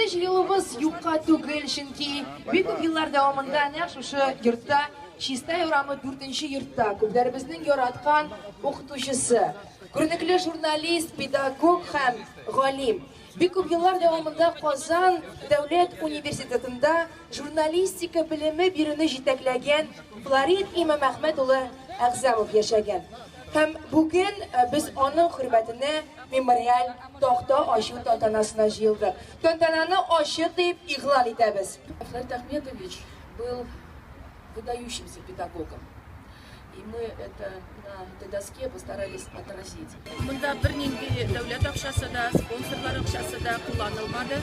Биредә җыелуыбыз юкка түгел, чөнки бик күп еллар дәвамында нәкъ шушы йортта, Чистай урамы 4 йортта күпләребезнең яраткан укытучысы, күренекле журналист, педагог һәм галим, бик күп еллар дәвамында Казан дәүләт университетында журналистика белеме бирүне җитәкләгән Флорид Имамәхмәт улы Әгъзәмов яшәгән. Һәм бүген без аның хөрмәтенә мемориаль такта ачу тантанасына җыелдык. Тантананы ачык дип игълан итәбез. Флорид Ахметович был выдающимся педагогом. И мы это на этой доске постарались отразить. Монда бернинди дәүләт акчасы да, спонсорлар акчасы да кулланылмады.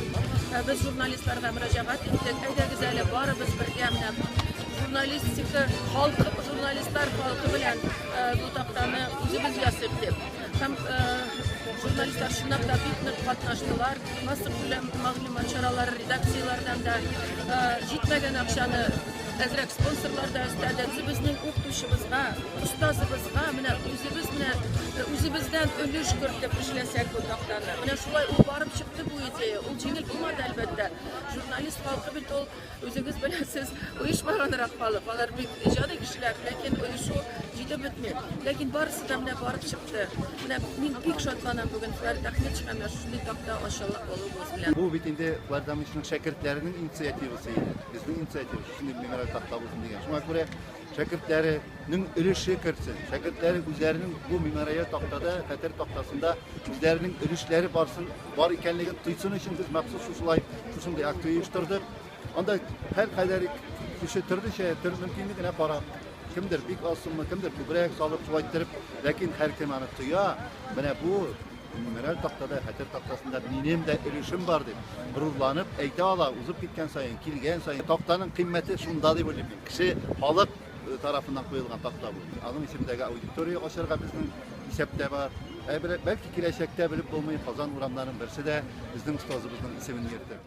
Без журналистларга мөрәҗәгать иттек. Әйдәгез әле барыбыз бергә менә журналистика халкы, журналистлар халкы белән бу тактаны үзебез ясыйк дип. Һәм журналистлар чынлап та бик нык катнаштылар. Массакүләм мәгълүмат чаралары редакцияләрдән дә җитмәгән акчаны әзрәк спонсорлар да өстәде. Үзебезнең укытучыбызга, остазыбызга менә үзебез менә үзебездән өлеш кертеп эшләсәк бу тактаны. Менә шулай ул барып чыкты бу идея. Ул җиңел булмады, әлбәттә. Журналист халкы бит ул, үзегез беләсез, оешмаганрак халык. Алар бик иҗади кешеләр, ләкин оешу җитеп бетми. Ләкин барысы да менә барып чыкты. Менә мин бик шатланам бүген Флорид Ахметовичка менә шушындый такта ача алуыбыз белән. Бу бит инде Флорид Ахметовичның шәкертләренең инициативасы иде. Безнең инициатива, шушындый мемориаль такта булсын дигән. Шуңа күрә шәкертләренең өлеше керсен. Шәкертләре үзләренең бу мемориаль тактада, хәтер тактасында үзләренең өлешләре барсын, бар икәнлеген тойсын өчен без махсус шушылай шушындый акция оештырдык. Анда һәркадәр кеше төрлечә, төрле мөмкинлегенә карап, кемдер бик аз сумма, кемдер күбрәк салып шулай иттереп, ләкин һәркем аны тоя. Менә бу мемориаль тактада, хәтер тактасында минем дә өлешем бар дип горурланып әйтә ала, узып киткән саен, килгән саен. Тактаның кыйммәте шунда дип уйлыйм мин. Кеше, халык тарафыннан куелган такта бу. Аның исемендәге аудитория ачарга безнең исәптә бар. Ә бәлки киләчәктә белеп булмый, Казан урамнарының берсе дә безнең остазыбызның исемен йөртер.